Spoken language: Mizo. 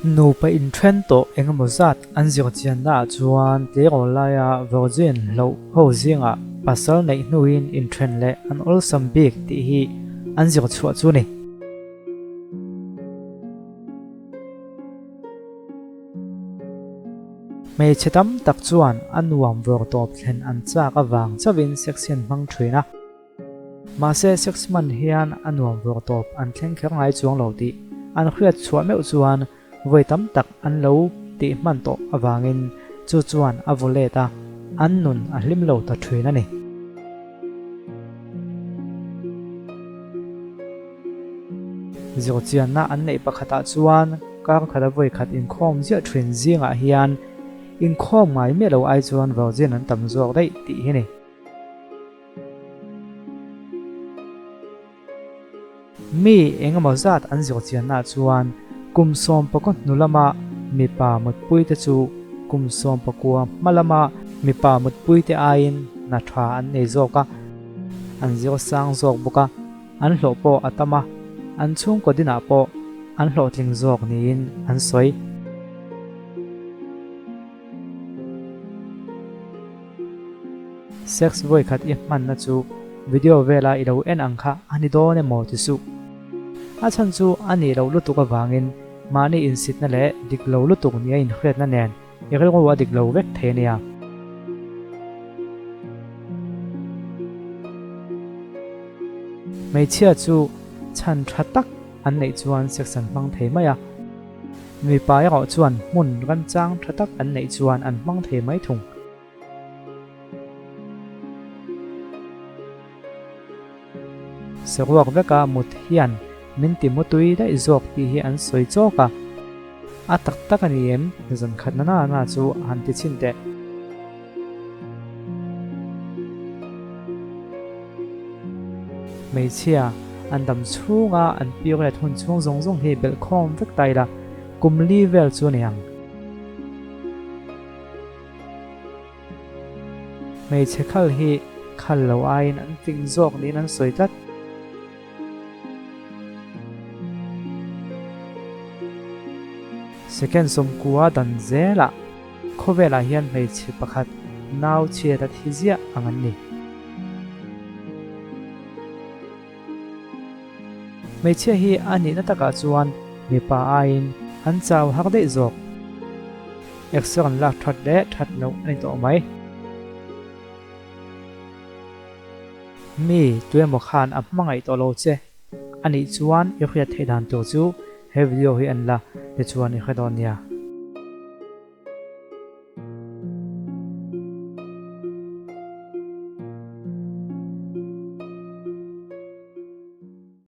Nupa inthen tawh engemaw zat an zirchiannaah chuan tleirawl laia virgin hloh ho zingah pasal neih hnuin inthen leh an awlsam bik tih hi an zirchhuah chu ni. Hmeichhe tam tak chuan a nuam vawr tawp thlen an chak avang chauhin sex hi an hmang thin a. Mahse sex hman hian a nuam vawr tawp an thleng kher ngai chuang lo tih an hriat chhuah meuh chuan vawi tam tak an lo tih hman tawh avangin chu chuan a vaw let a, an nun a hlim lo ta thin a ni. Zirchianna an neih pakhatah chuan kar khata vawi khat inkhawm ziah thin zingah hian inkhawm ngai miah lo ai chuan virgin an tam zawk daih tih hi ni. Mi engemaw zat an zirchiannaah chuan kum sawmpakaw hnu lama mipa mutpuite chu kum sawmpakua hma lama mipa mutpuite aiin hna tha an nei zawk a, an zir sang zawk bawk a, an hlawh pawh a tam a, an chhungkaw dinah pawh an hlawhtling zawk niin an sawi. Sex vawikhat i hmanna chu video vela i lo en ang kha a ni dawn emaw ti suh. A chhan chu a nih loh lutuk avangin mahni insitna leh dik lo lutuk nia inhriatna nen i rilru a dik lo vek thei a nia. Hmeichhia chu chhan tha tak an neih chuan sex an hmang thei mai a. Mipa erawh chuan hmun remchang tha tak an neih chuan an hmang thei mai thung. Saruak veka mut hian min ti mutui daih zawk tih hi an sawi chawk a. A tak tak a ni em? Zan khat na na na chu a han ti chhin teh. Hmeichhia an dam chhunga an period hun chhung zawng zawng hi belh khawm vek ta ila, kum li vel chu a ni ang. Hmeichhe khal hi khal lo aiin an fing zawk niin an sawi tlat. Second sawmkua dan zelah khawvelah hian hmeichhe pakhat nau chhiat a thi ziah ang an ni. Hmeichhia hi a nihna takah chuan mipa aiin an chau har daih zawk. Exer an lak that leh that loh a ni tawh mai. Mi tuemaw khan a hmangaih tawh lo che a nih chuan i hriat theih dan tur chu he video hi en la tichuan i hre dawn nia.